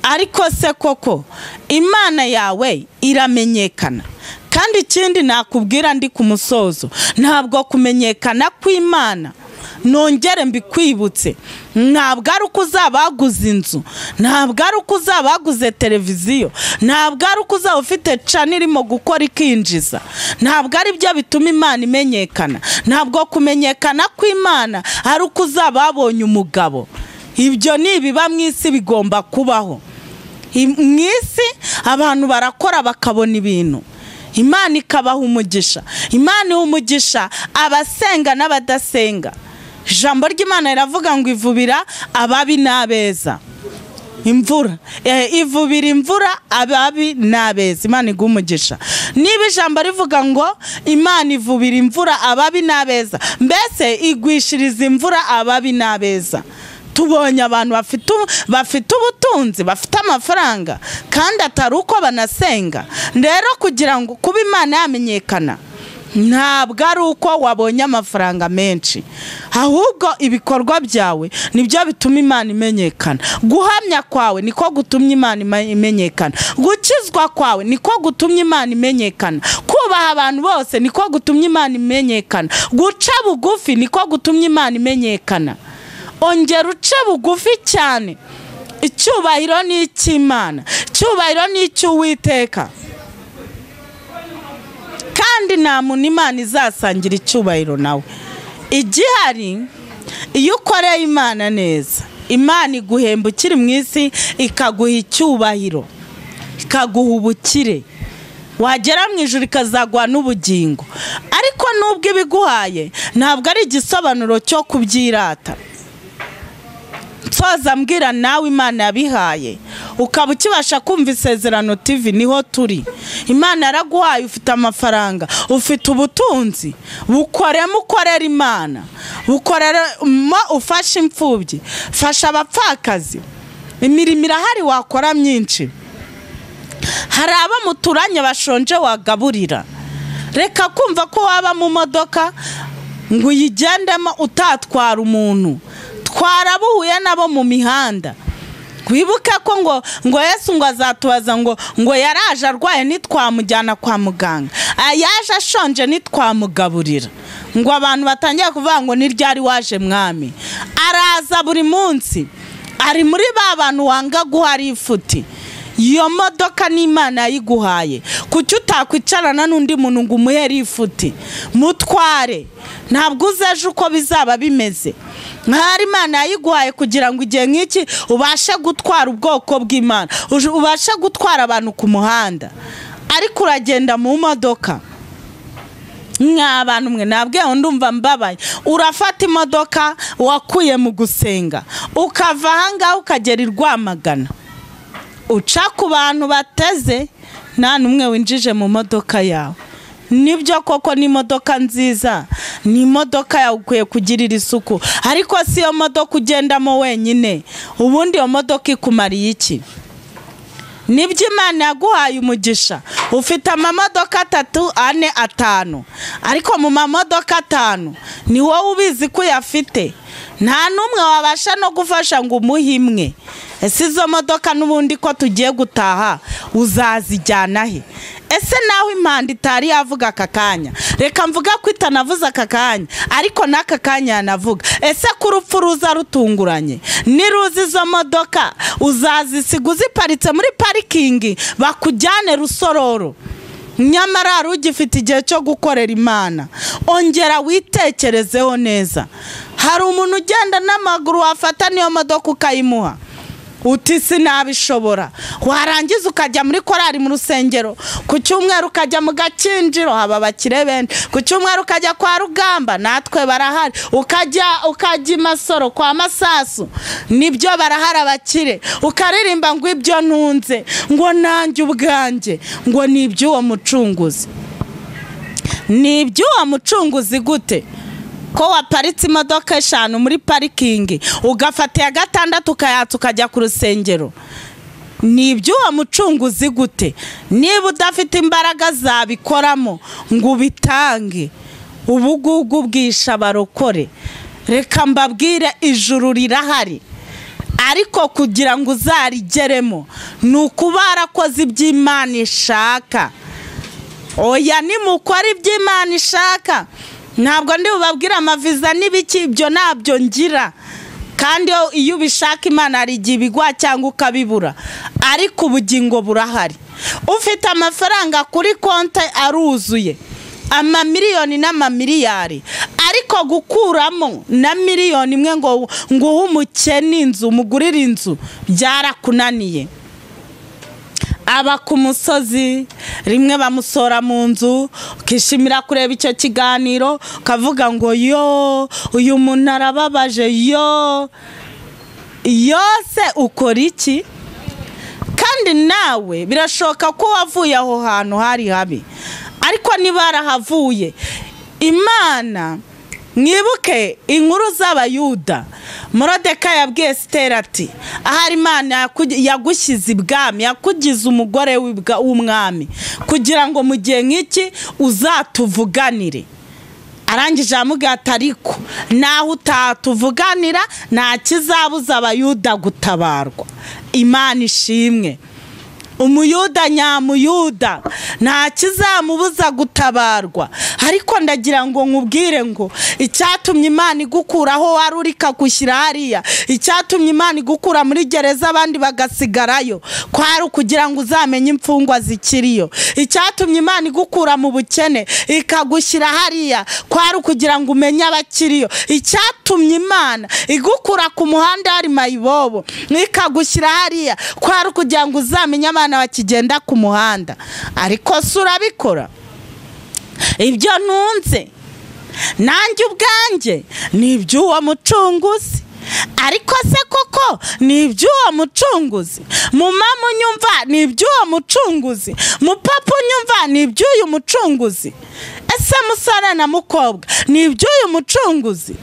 Ariko se koko Imana yawe iramenyekana? Kandi ikindi nakubwira ndi ku musozo, ntabwo kumenyekana kw'Imana, nongere mbikwibutse, ntabwo ari uko uzaba waguze inzu, ntabwo ari uko uzaba waguze televiziyo, ntabwo ari uko uzaba ufite cana irimo gukora ikinjiza, ntabwo ari byo bituma Imana imenyekana. Ntabwo kumenyekana kw'Imana ari uko uzaba wabonye umugabo. Ibyo ni ibiba mu isi, bigomba kubaho mu isi. Abantu barakora bakabona ibintu, Imana ikabaha umugisha. Imana iha umugisha abasenga n'abadasenga. Ijambo ry'Imana riravuga ngo ivubira ababi n'abeza imvura, ivubira imvura ababi n'abeza. Imana iguha umugisha. Niba ijambo rivuga ngo Imana ivubira imvura ababi n'abeza, mbese igwishiriza imvura ababi n'abeza. Tubonye abantu bafite ubutunzi, bafite amafaranga, kandi atari uko banasenga. Rero kugira ngo kuba Imana yamenyekana, ntabwo ari uko wabonye amafaranga menshi, ahubwo ibikorwa byawe nibyo bituma Imana imenyekana. Guhamya kwawe niko gutumye Imana imenyekana. Gukizwa kwawe niko gutumye Imana imenyekana. Kubaha abantu bose niko gutumye Imana imenyekana. Guca bugufi niko gutumye Imana imenyekana. Ongera uce bugufi cyane. Icyubahiro ni icy'Imana, icyubahiro ni icy'Uwiteka, kandi nta muntu Imana izasangira icyubahiro nawe. Igihari, iyo ukoreye Imana neza, Imana iguhemba ukiri mu isi, ikaguha icyubahiro, ikaguha ubukire, wagera mu ijuru ikazaguha n'ubugingo. Ariko nubwo ibiguhaye ntabwo ari igisobanuro cyo kubyirata. Nsoza mbwira nawe Imana yabihaye, ukaba ukibasha kumva Isezerano TV, niho turi. Imana yaraguhaye, ufite amafaranga, ufite ubutunzi, bukoremo ukorera Imana, bukoreremo ufashe imfubyi, fasha abapfakazi. Imirimo irahari wakora myinshi. Hari abo muturanye bashonje wagaburira. Reka kumva ko waba mu modoka ngo uyigendemo utatwara umuntu. Twarabuhuye nabo mu mihanda. Wibuke ko ngo Yesu ngo azatubaza ngo yaraje arwaye nitwamujyana kwa muganga, yaje ashonje nitwamugaburira. Ngo abantu batangiye kuvuga ngo ni ryari waje mwami. Araza buri munsi, ari muri ba bantu wanga guhari ifuti. Iyo modoka n'Imana yayiguhaye, kuki utakwicarana n'undi muntu ngo umuhere ifuti? Mutware, ntabwo uzeje uko bizaba bimeze. Nk'ahari Imana yayiguhaye kugira ngo igihe nk'iki ubashe gutwara ubwoko bw'Imana, ubashe gutwara abantu ku muhanda. Ariko uragenda mu modoka mw'abantu mwe, nabwiye ndumva mbabaye. Urafata imodoka wakuye mu gusenga, ukava ahangaha ukagera i Rwamagana, uca ku bantu bateze, nta n'umwe winjije mu modoka yawe. Nibyo koko ni imodoka nziza, ni imodoka yawe ukwiye kugirira isuku, ariko si iyo modoka ugendamo wenyine. Ubundi iyo modoka ikumariye iki? Nibyo Imana yaguhaye umugisha, ufite amamodoka 3, 4, 5, ariko mu mamodoka 5 ni wowe ubizi ko uyafite. Nta n'umwe wabasha no gufasha ngo umuhe imwe. Ese izo modoka n'ubundi ko tugiye gutaha uzazijyana he? Ese naho impanda itari yavuga aka kanya, reka mvuga ko itanavuze aka kanya, ariko n'aka kanya yanavuga. Ese ko urupfu ruza rutunguranye, niruza izo modoka uzazisiga uziparitse muri parikingi bakujyane Rusororo? Nyamara hari ugifite igihe cyo gukorera Imana. Ongera witekerezeho neza. Hari umuntu ugenda n'amaguru wafata niyo modoka ukayimuha, uti sinabishobora. Warangiza ukajya muri korari mu rusengero, ku cyumweru ukajya mu Gakinjiro, haba abakire benshi, ku cyumweru ukajya kwa Rugamba, natwe barahari, ukajya i Masoro kwa Masasu, nibyo barahari abakire, ukaririmba ngo ibyo ntunze, ngo nanjye ubwanjye, ngo ni iby'uwo mucunguzi. Ni iby'uwo mucunguzi gute? Ko waparitse imodoka 5 muri parikingi, ugafata iya 6 ukayatsa ukajya ku rusengero, ni iby'uwo mucunguzi gute? Niba udafite imbaraga zabikoramo ngo ubitange, ubugugu bwisha abarokore. Reka mbabwire, ijuru rirahari, ariko kugira ngo uzarigeremo ni ukuba warakoze iby'Imana ishaka. Oya, nimukora iby'Imana ishaka. Ntabwo ndi bubabwire amaviza n'ibiki, ibyo ntabyo ngira. Kandi iyo ubishaka Imana hari igihe ibigwa cyangwa ukabibura, ariko ubugingo burahari. Ufite amafaranga kuri konti aruzuye, amamiliyoni n'amamiliyari, ariko gukuramo na miliyoni imwe ngo nguhe umukene inzu, umugurire inzu, byarakunaniye. Aba ku musozi, rimwe bamusora mu nzu, ukishimira kureba icyo kiganiro, ukavuga ngo yo uyu muntu arababaje, yo yose ukora iki? Kandi nawe birashoboka ko wavuye aho hantu hari habi, ariko niba warahavuye, Imana, mwibuke inkuru z'Abayuda. Morodekayi yabwiye Esiteri ati ahari Imana yagushyize ibwami, yakugize umugore w'umwami, kugira ngo mu gihe nk'iki uzatuvuganire. Arangije aramubwira ati ariko naho utatuvuganira nta kizabuza Abayuda gutabarwa. Imana ishimwe. Umuyuda nyamuyuda nta kizamubuza gutabarwa. Ariko ndagira ngo nkubwire ngo icyatumye Imana igukuraho wari uri ikagushyira hariya, icyatumye Imana igukura muri gereza abandi bagasigarayo, kwari ukugira ngo uzamenye imfungwa zikiriyo. Icyatumye Imana igukura mu bukene ikagushyira hariya, kwari ukugira ngo umenye abakiriyo. Icyatumye Imana igukura ku muhanda hari mayibobo ikagushyira hariya, kwari ukugira ngo uzamenye abana bakigenda ku muhanda. Ariko se urabikora? Ibyo ntunze nanjye ubwanjye ni iby'uwo mucunguzi. Ariko se koko ni iby'uwo mucunguzi? Mu mama unyumva ni iby'uwo mucunguzi? Mu papa unyumva ni iby'uyu mucunguzi? Ese musore na mukobwa ni iby'uyu mucunguzi?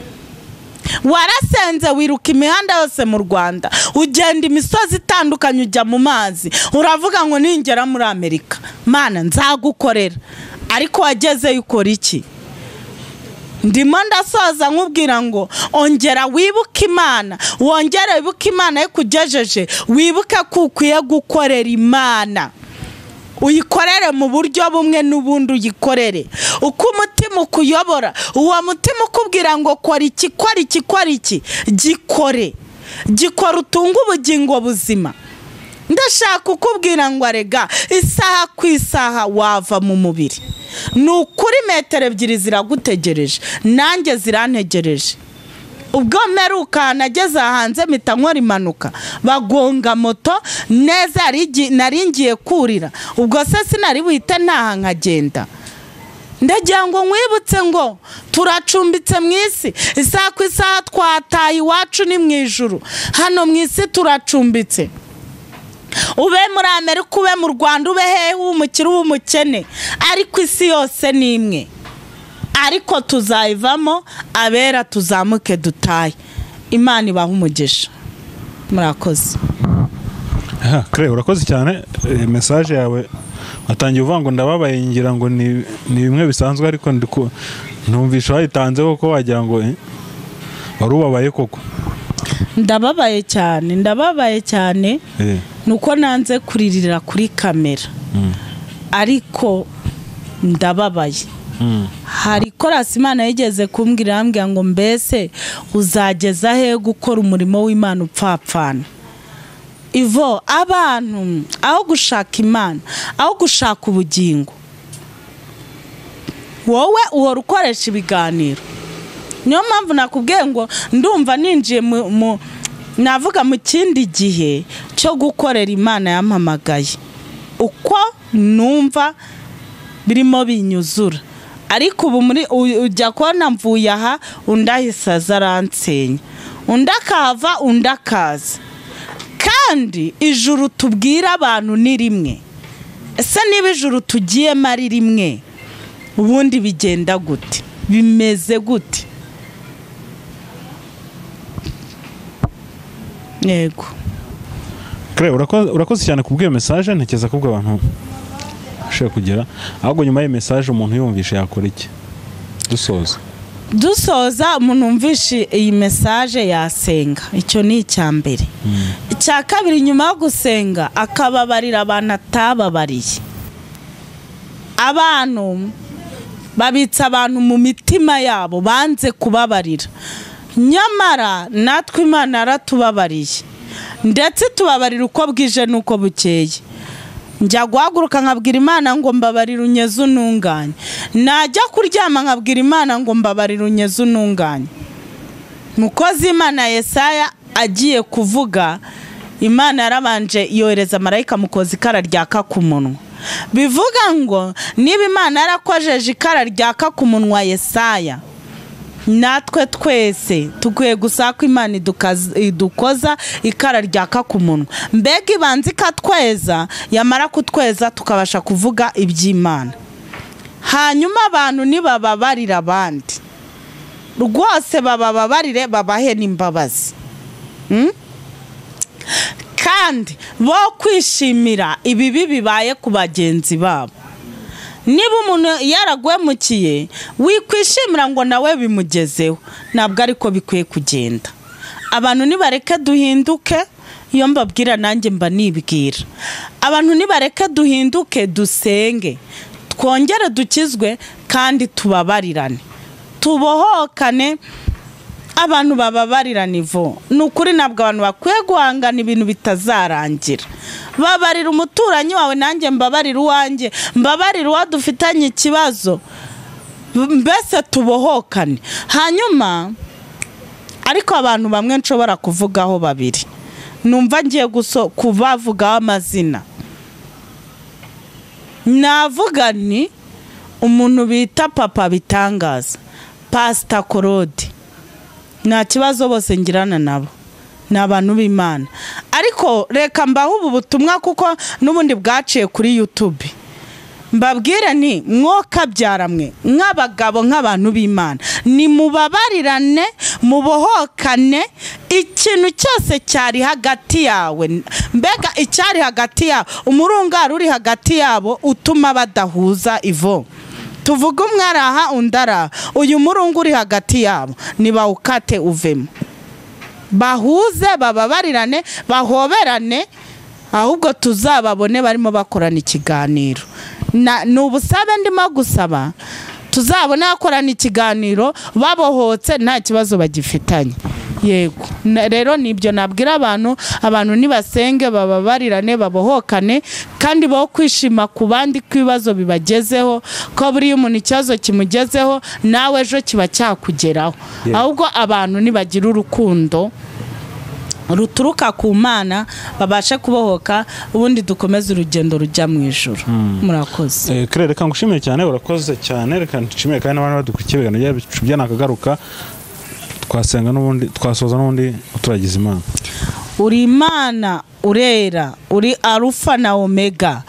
Warasenze wiruka imihanda yose mu Rwanda, ugenda imisozi itandukanye, ujya mu mazi, uravuga ngo ningera muri Amerika Mana nzagukorera, ariko wagezeyo ukora iki? Ndimo ndasoza nkubwira ngo ongera wibuke Imana, wongere wibuke Imana ikugejeje, wibuke ko ukwiye gukorera Imana, uyikorere mu buryo bumwe n'ubundi, uyikorere uko umutima ukuyobora. Uwo mutima ukubwira ngo kora iki, kora iki, kora iki, gikore, gikora utunge ubugingo buzima. Ndashaka kukubwira ngo arega isaha ku isaha wava mu mubiri, ni ukuri metero 2 ziragutegereje, nanjye zirantegereje. Ubwo mperuka nageze hanze mpita nkora impanuka, bagonga moto neza nari ngiye kurira, ubwo se sinari buhite ntaha nkagenda. Ndagira ngo nkwibutse ngo turacumbitse mu isi, isaha ku isaha twataye iwacu ni mu ijuru, hano mu isi turacumbitse. Ube muri Amerika, ube mu Rwanda, ube hehe, umukire ube umukene, ariko isi yose ni imwe. Ariko tuzayivamo abera tuzamuke dutaye. Imana ibahe umugisha. Murakoze. Claire, urakoze cyane. Message yawe watangiye uvuga ngo ndababaye, ngira ngo ni bimwe bisanzwe, ariko numvisha wayitanze koko wagira ngo wari ubabaye koko. Ndababaye cyane, ndababaye cyane. Nuko nanze kuririra kuri kamera, ariko ndababaye. Hari korasi Imana yigeze kumbwira, arambwira ngo mbese uzageza he gukora umurimo w'Imana upfapfana? Ivo abantu aho gushaka Imana, aho gushaka ubugingo, wowe uhora ukoresha ibiganiro. Niyo mpamvu nakubwiye ngo ndumva ninjiye mu navuga mu kindi gihe cyo gukorera Imana yampamagaye, uko numva birimo binyuzura. Ariko ubu muri ujya kubona mvuye aha, undi ahise aransenya, undi akava, undi akaza. Kandi ijuru tubwira abantu ni rimwe. Ese niba ijuru tugiyemo ari rimwe, ubundi bigenda gute? Bimeze gute? Yego. Claire, urakoze cyane kubw'iyo message, ntekereza ko abantu ashobora kugera. Ahubwo nyuma y'iyo message umuntu yumvishe yakora iki? Dusoza umuntu yumvishe iyi message yasenga, icyo ni icya mbere. Icya kabiri, nyuma yo gusenga akababarira abantu atababariye. Abantu babitsa abantu mu mitima yabo banze kubabarira, nyamara natwe Imana yaratubabariye, ndetse tubabarira uko bwije n'uko bukeye. Njya guhaguruka nkabwira Imana ngo mbabarira unyeze ununganye, najya kuryama nkabwira Imana ngo mbabarira unyeze ununganye. Mukozi Imana Yesaya agiye kuvuga, Imana yarabanje yohereza marayika mukozi ikara ryaka ku munwa. Bivuga ngo niba Imana yarakojeje ikara ryaka ku munwa Yesaya, natwe twese tukwiye gusaka Imana idukoza ikara ryaka ku munwa. Mbega ibanza ikatweza, yamara kutweza tukabasha kuvuga iby'Imana. Hanyuma abantu nibababarira abandi rwose, babababarire, babahe n'imbabazi, kandi bo kwishimira ibibi bibaye ku bagenzi babo. Niba umuntu yaragwemukiye, wikwishimira ngo nawe bimugezeho, ntabwo ariko bikwiye kugenda. Abantu nibareke duhinduke, iyo mbabwira nanjye mba nibwira. Abantu nibareke duhinduke, dusenge, twongere dukizwe, kandi tubabarirane, tubohokane. Abantu bababarirana ivo. Ni ukuri ntabwo abantu bakwiye guhangana ibintu bitazarangira. Babarira umuturanyi wawe, nanjye mbabarira uwanjye, mbabarira uwo dufitanye ikibazo, mbese tubohokane. Hanyuma ariko abantu bamwe nshobora kuvugaho babiri, numva ngiye kubavugaho amazina. Navuga ni umuntu bita Papa Bitangaza, Pastor Claude. Nta kibazo bose ngirana nabo, ni abantu b'Imana. Ariko reka mbaho ubu butumwa kuko n'ubundi bwaciye kuri YouTube. Mbabwire nti mwokabyara mwe nk'abagabo, nk'abantu b'Imana, nimubabarirane, mubohokane. Ikintu cyose cyari hagati yawe, mbega icyari hagati yabo, umurungaro uri hagati yabo utuma badahuza, ivo tuvuge umwe araha undi araha, uyu murungu uri hagati yabo nibawukate uvemo, bahuze, bababarirane, bahoberane, ahubwo tuzababone barimo bakorana ikiganiro. Ni ubusabe ndimo gusaba, tuzabone bakorana ikiganiro babohotse, nta kibazo bagifitanye. Yego, rero nibyo nabwira abantu. Abantu nibasenge, bababarirane, babohokane, kandi bo kwishima ku bandi ko ibibazo bibagezeho, ko buriya umuntu ikibazo kimugezeho nawe ejo kiba cyakugeraho. Ahubwo abantu nibagira urukundo ruturuka ku Mana, babashe kubohoka, ubundi dukomeze urugendo rujya mu ijuru. Murakoze. Claire, reka ngushimire cyane, urakoze cyane. Reka nshimire kandi n'abandi badukurikiye. Ibiganiro byacu byanakagaruka, twasenga n'ubundi twasoza, n'ubundi turagize Imana. Uri Imana, urera, uri Arufa na Omega,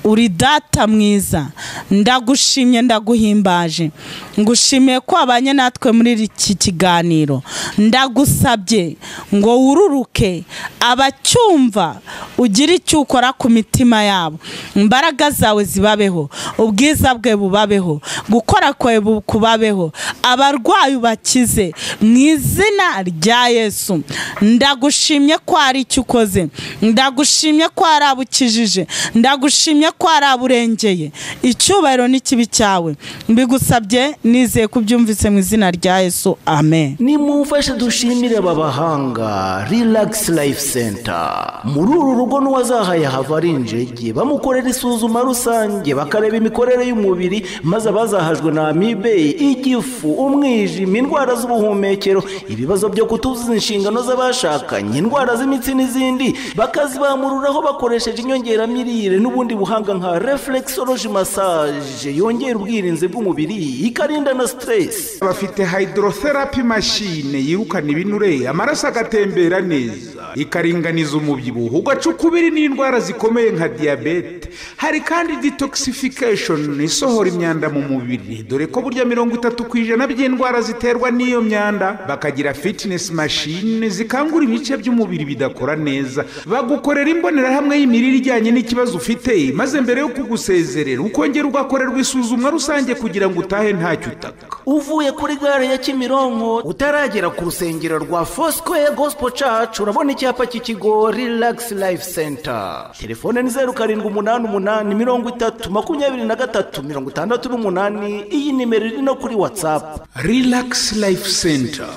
uri Data mwiza. Ndagushimye, ndaguhimbaje, ngushimiye ko wabanye natwe muri iki kiganiro. Ndagusabye ngo wururuke abacyumva, ugire icyo ukora ku mitima yabo, imbaraga zawe zibabeho, ubwiza bwe bubabeho, gukora kwawe kubabeho, abarwayi ubakize mu izina rya Yesu. Ndagushimye ko hari icyo ukoze, ndagushimye ko hari abo ukijije, ndagushimye ko hari abo urengeye. Icyubahiro n'ikibi cyawe, mbigusabye nizeye ko ubyumvise, mu izina rya Yesu, amen. Nimumfashe dushimire aba bahanga, Relax Life Center. Muri uru rugo n'uwazahaye hava ari injege. Bamukorera isuzuma rusange, bakareba imikorere y'umubiri, maze abazahajwe na amibe, igifu, umwijima, indwara z'ubuhumekero, ibibazo byo kutuzuza inshingano z'abashakanye, indwara z'imitsi n'izindi, bakazibamururaho bakoresheje inyongeramirire n'ubundi buhanga nka reflexology massage yongera ubwirinzi bw'umubiri, ikarinda na stress. Bafite hydrotherapy machine yirukana ibinure, amaraso agatembera neza, ikaringaniza umubyibuho, ugaca ukubiri n'indwara zikomeye nka diyabete. Hari kandi detoxification isohora imyanda mu mubiri, dore ko burya 30% by'indwara ziterwa n'iyo myanda. Bakagira fitness machine zikangura ibice by'umubiri bidakora neza. Bagukorera imbonerahamwe y'imirire ijyanye n'ikibazo ufite, maze mbere yo kugusezerera ukongera ugakorerwa isuzumwa rusange kugira ngo utahe ntacyo utaka. Uvuye kuri gare ya Kimironko utaragera ku rusengero rwa Foursquare Gospel Church, urabona icyapa cy'ikigo Relax Life Center. Telefone ni 0788 30 23 68. Iyi nimero iri no kuri WhatsApp. Relax Life Center,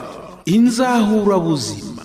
inzahurabuzima.